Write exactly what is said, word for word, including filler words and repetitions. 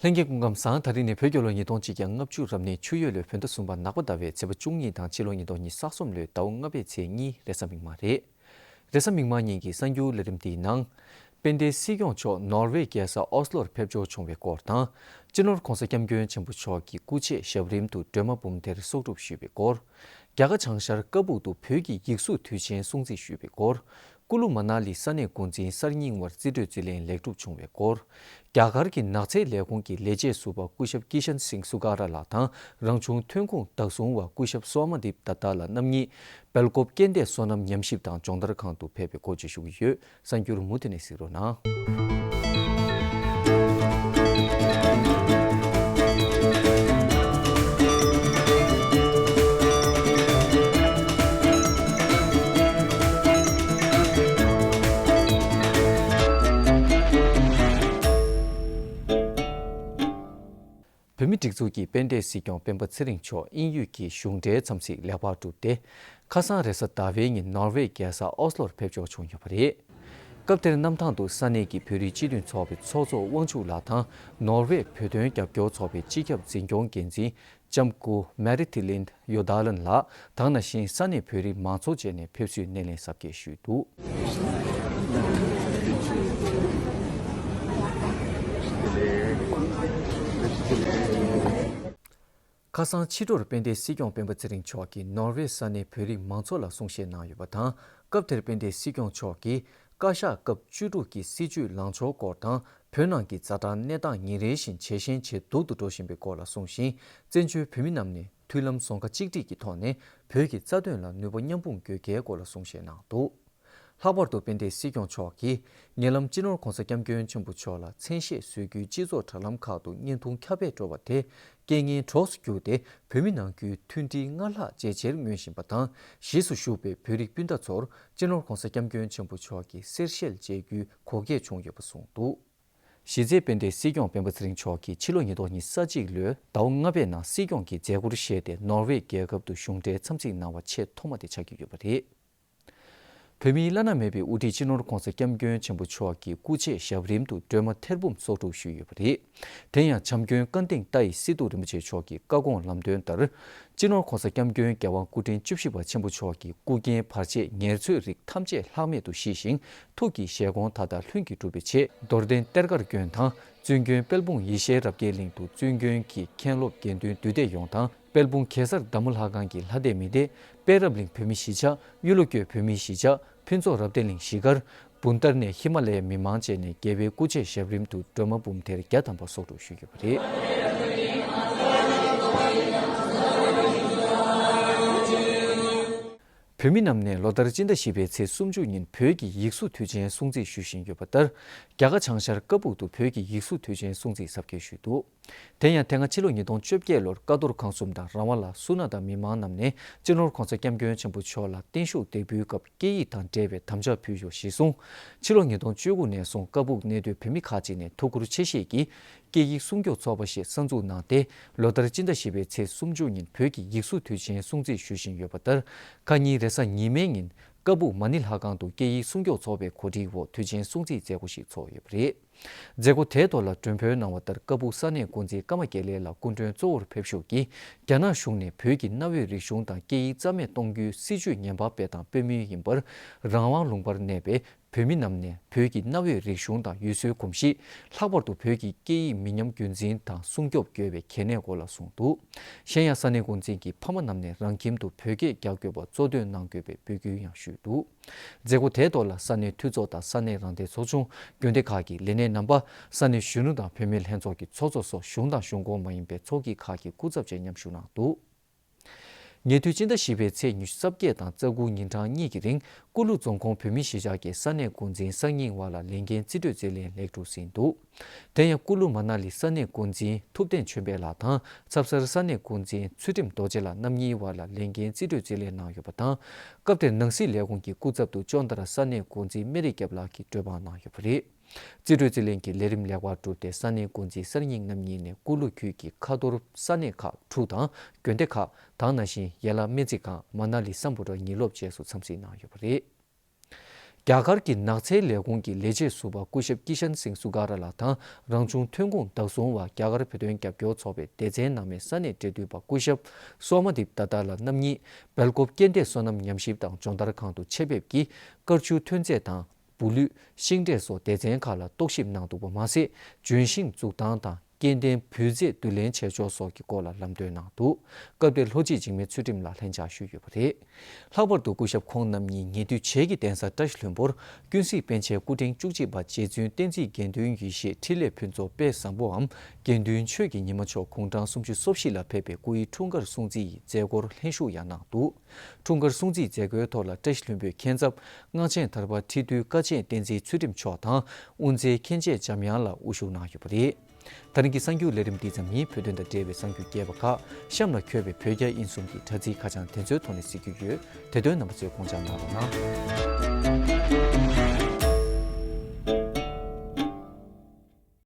ལྷན་རྒྱས་སྐུ་ཁམས་བཟང་། ད་རིང་ནི་བོད་རྒྱལ་ལོ་ཉིས་སྟོང་ཆིག་བརྒྱ་ལྔ་བཅུ་རབ་གནས་ཆུ་ཡོས་ལོའི་བོད་ཟླ་གསུམ་པ་ནག་པ་ཟླ་བའི་ཚེས་པ་བཅུ་གཉིས་དང་ཕྱི་ལོ་ཉིས་སྟོང་ཉི་ཤུ་རྩ་གསུམ་ལོའི་ཟླ་བ་ལྔ་པའི་ཚེས་གཉིས་རེས་གཟའ་མིག་དམར་རེད། རེས་གཟའ་མིག་དམར་ཉིན་གྱི་གསར་འགྱུར་ལས་རིམ་འདིའི་ནང་། དཔལ་ལྡན་སྲིད་སྐྱོང་མཆོག་ནོར་ཝེ་རྒྱལ་ས་ཨོ་སི་ལོར་ཕེབས་འབྱོར་བྱུང་བའི་སྐོར་དང་། སྤྱི་ནོར་༧གོང་ས་༧སྐྱབས་མགོན་ཆེན་པོ་མཆོག་གི་སྐུ་ཆས་ཞབས་རིམ་དུ་སྒྲོལ་མ་འབུམ་ཐེར་གསོག་སྒྲུབ་ཞུས་པའི་སྐོར། རྒྱ་གར་བྱང་ཤར་ཀ་སྦུག་ཏུ་བོད་ཀྱི་ཡིག་གཟུགས་དུས་ཆེན་སྲུང་བརྩི་ཞུས་པའི་སྐོར། ཀུ་ལུ་མ་ན་ལི་ས་གནས་འགོ་འཛིན་གསར་རྙིང་བར་རྩིས་སྤྲོད་རྩིས་ལེན་ལེགས་གྲུབ་བྱུང་བའི་སྐོར། རྒྱ་གར་གྱི་ནགས་ཚལ་ལས་ཁུངས་ཀྱི་ལས་བྱེད་ཟུར་པ་སྐུ་ཞབས་ཀི་ཤན་སིང་སུ་ཀ་ར་ལགས་དང་རང་བྱུང་ཐོན་ཁུངས་བདག་བཟུང་བ་སྐུ་ཞབས་སོ་མ་དིབ་ཏ་ཏཱ་ལགས་རྣམ་གཉིས་སྦེལ་ཀོབ་སྐྱེ་ལྡན་སོ་ནམ་ཉམས་ཞིབ་དང་སྦྱོང་བརྡར་ཁང་དུ་ཕེབས་པའི་སྐོར་བཅས་ཞུ་གི་ཡོད། གསར་འགྱུར་མུ་མཐུད་ནས་གཟིགས་རོགས་གནང་། བོད་མིའི་སྒྲིག་འཛུགས་ཀྱི་དཔལ་ལྡན་སྲིད་སྐྱོང་སྤེན་པ་ཚེ་རིང་མཆོག་དབྱིན་ཡུལ་གྱི་གཞུང་འབྲེལ་འཚམས་གཟིགས་ལེགས་པར་གྲུབ་སྟེ། ཁ་སང་རེས་གཟའ་ཟླ་བའི་ཉིན་ནོར་ཝེ་རྒྱལ་ས་ཨོ་སི་ལོར་ཕེབས་འབྱོར་བྱུང་ཡོད་པ་རེད། སྐབས་དེར་གནམ་ཐང་དུ་ས་གནས་ཀྱི་བོད་རིགས་སྤྱི་མཐུན་ཚོགས་པའི་ཚོགས་གཙོ་དབང་ཕྱུག་ལགས་དང་ནོར་ཝེ་བོད་དོན་རྒྱབ་སྐྱོར་ཚོགས་པའི་སྤྱི་ཁྱབ་འཛིན་སྐྱོང་འགན་འཛིན་ལྕམ་སྐུ་མེ་རི་ཐི་ལིན་ཡོ་དཱ་ལན་ལགས་དང་ནང་བཞིན་ས་གནས་བོད་རིགས་མང་ཚོགས་བཅས་ནས་ཕེབས་བསུའི་སྣེ་ལེན་གཟབ་རྒྱས་ཞུས་འདུག། ཁ་སང་ཕྱི་དྲོར་དཔལ་ལྡན་སྲིད་སྐྱོང་སྤེན་པ་ཚེ་རིང་མཆོག་གིས་ནོར་ཝེ་ས་གནས་བོད་རིགས་མང་ཚོགས་ལ་གསུང་བཤད་གནང་ཡོད་པ་དང་། སྐབས་དེར་དཔལ་ལྡན་སྲིད་སྐྱོང་མཆོག་གིས་བཀའ་ཤག་སྐབས་བཅུ་དྲུག་གི་སྲིད་བྱུས་ལངས་ཕྱོགས་སྐོར་དང་། བོད་ནང་གི་ཛ་དྲག་གནས་སྟངས་ཉིན་རེ་བཞིན་ཇེ་ཞན་ཇེ་སྡུག་ཏུ་འགྲོ་བཞིན་པའི་སྐོར་ལ་གསུངས་ཤིང་། བཙན་བྱོལ་བོད་མི་རྣམས་ནས་མཐུན་ལམ་རྫོང་ཁ་གཅིག་སྒྲིལ་གྱི་ཐོག་ནས་བོད་ཀྱི་རྩ་དོན་ལ་ནུས་པ་མཉམ་སྤུངས་དགོས་གལ་སྐོར་ལ་གསུང་བཤད་གནང་འདུག། ལྷག་པར་དུ་དཔལ་ལྡན་སྲིད་སྐྱོང་མཆོག་གིས་ཉེ་ལམ་སྤྱི་ནོར་༧གོང་ས་༧སྐྱབས་མགོན་ཆེན་པོ་མཆོག་ལ་མཚན་ཤས་བཟོ་རྒྱུའི་སྤྱི་ཚོགས་དྲ་ལམ་ཁག་ཏུ་བརྙན་ཐུང་ཁྱབ་སྤེལ་འགྲོ་བ་དེ་རྐྱེན་ངན་གྲོགས་སུ་གྱུར་ཏེ། བོད་མི་ནང་ཁུལ་མཐུན་སྒྲིལ་སྔར་ལྷག་ཇེ་ཆེར་མངོན་བཞིན་པ་དང་། གཞིས་སུ་བཞུགས་པའི་བོད་རིགས་སྤུན་ཟླ་ཚོར་སྤྱི་ནོར་༧གོང་ས་༧སྐྱབས་མགོན་ཆེན་པོ་མཆོག་གི་གསེར་ཞལ་མཇལ་རྒྱུའི་བགོ་སྐལ་བྱུང་ཡོད་པ་གསུངས་འདུག། གཞི་རྩའི་དཔལ་ལྡན་སྲིད་སྐྱོང་སྤེན་པ་ཚེ་རིང་མཆོག་གིས་ཕྱི་ལོ་ཉིས་སྟོང་ཉི་ཤུ་རྩ་གཅིག་ལོའི་ཟླ་བ་ལྔ་པའི་ནང་སྲིད་སྐྱོང་གི་མཛད་སྒོར་བཞེས་ཏེ་ནོར་ཝེ་རྒྱལ་ཁབ་ཏུ་གཞུང་འབྲེལ་འཚམས་གཟིགས་གནང་བ་ཆེས་ཐོག་མ་དེ་ཆགས་ཀྱི་ཡོད་པ་རེད། བོད་མིའི་བླ་ན་མེད་པའི་དབུ་ཁྲིད་སྤྱི་ནོར་༧གོང་ས་༧སྐྱབས་མགོན་ཆེན་པོ་མཆོག་གི་སྐུ་ཆས་ཞབས་རིམ་དུ་སྒྲོལ་མ་ཐེར་འབུམ་གསོག་སྒྲུབ་ཞུས་ཡོད་པ་རེད། དེ་ཡང་བྱམས་མགོན་ཀ་ཏེང་ཏཱའི་སི་ཏུ་རིན་པོ་ཆེ་མཆོག་གི་བཀའ་དགོངས་ལམ་སྟོན་ལྟར། སྤྱི་ནོར་༧གོང་ས་༧སྐྱབས་མགོན་རྒྱལ་དབང་སྐུ་ཕྲེང་བཅུ་བཞི་པ་ཆེན་པོ་མཆོག་གི་སྐུ་རྒྱན་བར་ཆད་ཉེར་འཚོའི་རིགས་ཐམས་ཅད་ལྷག་མེད་དུ་ཞི་ཞིང་། ཐུགས་ཀྱི་བཞེད་དགོངས་མཐའ་དག་ལྷུན་གྱིས་གྲུབ་པའི་ཆེད། རྡོར་གདན་གཏེར་སྒར་དགོན་དང་། བཙུན་དགོན་དཔལ་སྤུངས་ཡེ་ཤེས་རབ་རྒྱས་གླིང་དུ་བཙུན་དགོན་གྱི་མཁན་སློབ་དགེ་འདུན་འདུས་སྡེ་ཡོངས་དང་། དཔལ་སྤུངས་གེ་སར་དམུ་ལྷ་ཁང་གི་ལྷ་སྡེ་མི་སྡེ། དཔལ་རབ་གླིང་བོད་མི་གཞིས་ཆགས། གཡུ་ལོ་སྐྱོད་བོད་མིའི་གཞིས་ཆགས། ཕུན་ཚོགས་རབ་བརྟན་གླིང་གཞིས་སྒར། བུན་ཏར་ནས་ཧི་མ་ལ་ཡའི་མི་མང་བཅས་ནས་རྒྱལ་བའི་སྐུ་ཆས་ཞབས་རིམ་དུ་སྒྲོལ་མ་འབུམ་ཐེར་བརྒྱ་ཐམ་པ་གསོག་སྒྲུབ་ཞུས་ཡོད་པ་རེད། བོད་མི་རྣམས་ནས་ལོ་ལྟར་སྤྱི་ཟླ་བཞི་པའི་ཚེས་སུམ་ཅུ་ཉིན་བོད་ཀྱི་ཡིག་གཟུགས་དུས་ཆེན་སྲུང་བརྩི་ཞུ་བཞིན་ཡོད་པ་ལྟར། རྒྱ་གར་བྱང་ཤར་ཀ་སྦུག་ཏུ་བོད་ཀྱི་ཡིག་གཟུགས་དུས་ཆེན་སྲུང་བརྩི་གཟབ་རྒྱས་ཞུས་འདུག། དེ་ཡང་དེ་སྔ་ཕྱི་ལོ་ཉིས་སྟོང་བཅོ་བརྒྱད་ལོར་ཀ་རྡོར་ཁང་གསུམ་དང་རང་དབང་ལ་སུ་ན་དང་མི་མང་རྣམས་ནས་སྤྱི་ནོར་གོང་ས་སྐྱབས་མགོན་ཆེན་པོ་མཆོག་ལ་བརྟན་བཞུགས་འདེགས་འབུལ་སྐབས་སྐད་ཡིག་དང་འབྲེལ་བའི་དམ་བཅའ་ཕུལ་ཡོད་གཞིར་བཟུང་། ཕྱི་ལོ་ཉིས་སྟོང་བཅུ་དགུ་ནས་བཟུང་ཀ་སྦུག་གནས་སྡོད་བོད་མི་ཁག་ཅིག་ནས་ཐུགས་ཁུར་ཆེ་བཞེས་ཀྱིས་སྐད་ཡིག་སྲུང་སྐྱོབ་ཚོགས་པ་ཞིག་གསར་འཛུགས་གནང་སྟེ། ལོ་ལྟར་སྤྱི་ཟླ་བཞི་པའི་ཚེས་སུམ་ཅུ་ཉིན་བོད་ཀྱི་ཡིག་གཟུགས་དུས་ཆེན་སྲུང་བརྩི་ཞུ་བཞིན་ཡོད་པ་ལྟར། ཁ་ཉིན་རེས་གཟའ་ཉི་མའི་ཉིན་ཀ་སྦུག་མ་ཎི་ལྷ་ཁང་དུ་སྐད་ཡིག་སྲུང་སྐྱོབ་ཚོགས་པའི་གོ་སྒྲིག་འོག་དུས་ཆེན་སྲུང་བརྩིའི་མཛད་སྒོ་ཞིག་ཚོགས་ཡོད་པ་རེད། མཛད་སྒོ་དེའི་ཐོག་ལ་མགྲོན་འབོད་གནང་བ་ལྟར་ཀ་སྦུག་ས་གནས་འགོ་འཛིན་ཀརྨ་དགེ་ལེགས་ལགས་སྐུ་མགྲོན་གཙོ་བོར་ཕེབས་ཞུགས་ཀྱིས། རྒྱ་ནག་གཞུང་ནས་བོད་ཀྱི་གནའ་བོའི་རིག་གཞུང་དང་སྐད་ཡིག་རྩ་མེད་གཏོང་རྒྱུའི་སྲིད་བྱུས་ངན་པ་སྤེལ་སྟངས་དཔེ་མི་སྲིད་པར། རང་དབང་ལུང་པར་གནས་པའི་བོད་མི་རྣམས་ནས་བོད་ཀྱི་གནའ་བོའི་རིག་གཞུང་དང་ཡུལ་སྲོལ་གོམས་གཤིས། ལྷག་པར་དུ་བོད་ཀྱི་སྐད་ཡིག་མི་ཉམས་རྒྱུན་འཛིན་དང་སྲུང་སྐྱོབ་དགོས་པའི་གལ་གནད་སྐོར་ལ་གསུངས་འདུག། གཞན་ཡང་ས་གནས་འགོ་འཛིན་གྱིས་ཕ་མ་རྣམས་ནས་རང་ཁྱིམ་དུ་བོད་སྐད་རྒྱག་དགོས་པ་གཙོ་འདོན་གནང་དགོས་པའི་འབོད་སྐུལ་ཡང་ཞུས་འདུག། མཛད་སྒོ་དེའི་ཐོག་ལ་ས་གནས་འཐུས་ཚོགས་དང་ས་གནས་རང་བདེན་ཚོགས་ཆུང་། དགོན་སྡེ་ཁག་གི་ལས་སྣེ་རྣམ་པ། ས་གནས་གཞོན་ནུ་དང་བུད་མེད་ལྷན་ཚོགས་ཀྱི་ཚོགས་གཙོ་སོགས་གཞུང་དང་གཞུང་ཁོངས་མ་ཡིན་པའི་ཚོགས་སྐྱིད་ཁག་གི་སྐུ་ཚབ་བཅས་མཉམ་ཞུགས་གནང་འདུག། ཉེ་དུས་སྤྱི་ཟླ་བཞི་པའི་ཚེས་ཉི་ཤུ་རྩ་བརྒྱད་དང་རྩ་དགུ་ཉིན་གྲངས་གཉིས་ཀྱི་རིང་ཀུ་ལུ་རྫོང་ཁོངས་བོད་མིའི་གཞིས་ཆགས་ཀྱི་ས་གནས་འགོ་འཛིན་གསར་རྙིང་བ་ལ་ལས་འགན་རྩིས་སྤྲོད་རྩིས་ལེན་ལེགས་གྲུབ་ཟིན་འདུག། དེ་ཡང་ཀུ་ལུ་མ་ན་ལི་ས་གནས་འགོ་འཛིན་ཐུབ་བསྟན་ཆོས་འཕེལ་ལགས་དང་ཚབ་གསར་ས་གནས་འགོ་འཛིན་ཚུལ་ཁྲིམས་རྡོ་རྗེ་ལགས་རྣམ་གཉིས་བར་ལ་ལས་འགན་རྩིས་སྤྲོད་རྩིས་ལེན་གནང་ཡོད་པ་དང་། སྐབས་དེར་ནང་སྲིད་ལས་ཁུངས་ཀྱི་སྐུ་ཚབ་ཏུ་ཅོན་ཏ་ར་ས་གནས་འགོ་འཛིན་སྨན་རི་སྐྱབས་ལགས་ཀྱིས་གྲོས་འབག་གནང་ཡོད་པ་རེད། རྩིས་སྤྲོད་རྩིས་ལེན་གྱི་ལས་རིམ་ལེགས་པར་གྲུབ་སྟེ་ས་གནས་འགོ་འཛིན་གསར་རྙིང་རྣམ་གཉིས་ནས་ཀུ་ལུ་ཁུལ་གྱི་ཁ་ཐོར་ས་གནས་ཁག་དྲུག་དང་དགོན་སྡེ་ཁག་དང་ནང་བཞིན་ཡན་ལག་སྨན་རྩིས་ཁང་མ་ན་ལི་སམ་བྷོ་ཊ་ཉིན་སློབ་བཅས་སུ་འཚམས་གཟིགས་གནང་ཡོད་པ་རེད། རྒྱ་གར་གྱི་ནགས་ཚལ་ལས་ཁུངས་ཀྱི་ལས་བྱེད་ཟུར་པ་སྐུ་ཞབས་ཀི་ཤན་སིང་སུ་གྷ་ར་ལགས་དང་རང་བྱུང་ཐོན་ཁུངས་བདག་བཟུང་བ་རྒྱ་གར་བོད་དོན་རྒྱབ་སྐྱོར་ཚོགས་པའི་སྡེ་ཚན་ནང་མའི་ས་གནས་འབྲེལ་མཐུད་པ་སྐུ་ཞབས་སོ་མ་དིབ་ཏ་ཏ་ལ་རྣམ་གཉིས་སྦེལ་ཀོབ་སྐྱེ་ལྡན་སོ་ནམ་ཉམས་ཞིབ་དང་སྦྱོང་བརྡར་ཁང་དུ་ཆེད་ཕེབས་ཀྱིས་དཀར་ཆུ་ཐོན་རྫས་དང་། སྦུག་ལུད། ཤིང་འབྲས་སོགས་སྡེ་ཚན་ཁག་ལ་རྟོག་ཞིབ་གནང་འདུག་པ་མ་ཟད། ལྗོན་ཤིང་བཙུགས་སྟངས་དང་སྐྱེ་ལྡན་བུལ་རྫས་བསྡུ་ལེན་བྱེད་ཕྱོགས་སོགས་ཀྱི་སྐོར་ལ་ལམ་སྟོན་གནང་འདུག་སྐབས་དེར་ལྷོ་སྤྱི་འཇིགས་མེད་ཚུལ་ཁྲིམས་ལགས་ལྷན་བཅར་ཞུས་ཡོད་པ་རེད། ལྷག་པར་དུ་སྐུ་ཞབས་ཁོང་རྣམ་གཉིས་ཉེ་དུས་བྱེས་ཀྱི་གདན་ས་བཀྲ་ཤིས་ལྷུན་པོར་ཀུན་གཟིགས་པཎ་ཆེན་སྐུ་ཕྲེང་བཅུ་གཅིག་པ་རྗེ་བཙུན་བསྟན་འཛིན་དགེ་འདུན་ཡེ་ཤེས་འཕྲིན་ལས་ཕུན་ཚོགས་དཔལ་བཟང་པོའམ་དགེ་འདུན་ཆོས་ཀྱི་ཉི་མ་མཆོག་དགུང་གྲངས་སུམ་ཅུ་སོ་བཞི་ལ་ཕེབས་པའི་སྐུའི་འཁྲུངས་སྐར་སྲུང་བརྩི་ཡི་མཛད་སྒོར་ལྷན་ཞུགས་ཡང་གནང་འདུག་འཁྲུངས་སྐར་སྲུང་བརྩིའི་མཛད་སྒོའི་ཐོག་ལ་བཀྲ་ཤིས་ལྷུན་པོའི་མཁན་ཚབ་སྔགས་ཆེན་དར་པ་ཁྲི་འདུའི་ཀ་ཆེན་བསྟན་འཛིན་ཚུལ་ཁྲིམས་མཆོག་དང་དབུ་མཛད་མཁན་ཆེན་འཇམ་དབྱངས་ལགས་དབུ་བཞུགས་གནང་ཡོད་པ་རེད། ད་རིང་གི་གསར་འགྱུར་ལས་རིམ་འདི་ཙམ་ཡིན། བོད་དོན་དང་འབྲེལ་བའི་གསར་འགྱུར་རྒྱས་པ་ཁག་གཤམ་ལ་འཁོད་པའི་བོད་རྒྱ་དབྱིན་གསུམ་གྱི་དྲ་ཚིགས་ཁ་བྱང་དེ་ཚོའི་ཐོག་ནས་གཟིགས་རྒྱུ་ཡོད། དེ་དོན་རྣམ་པ་ཚོས་དགོངས་འཇགས་གནང་རོགས་གནང་།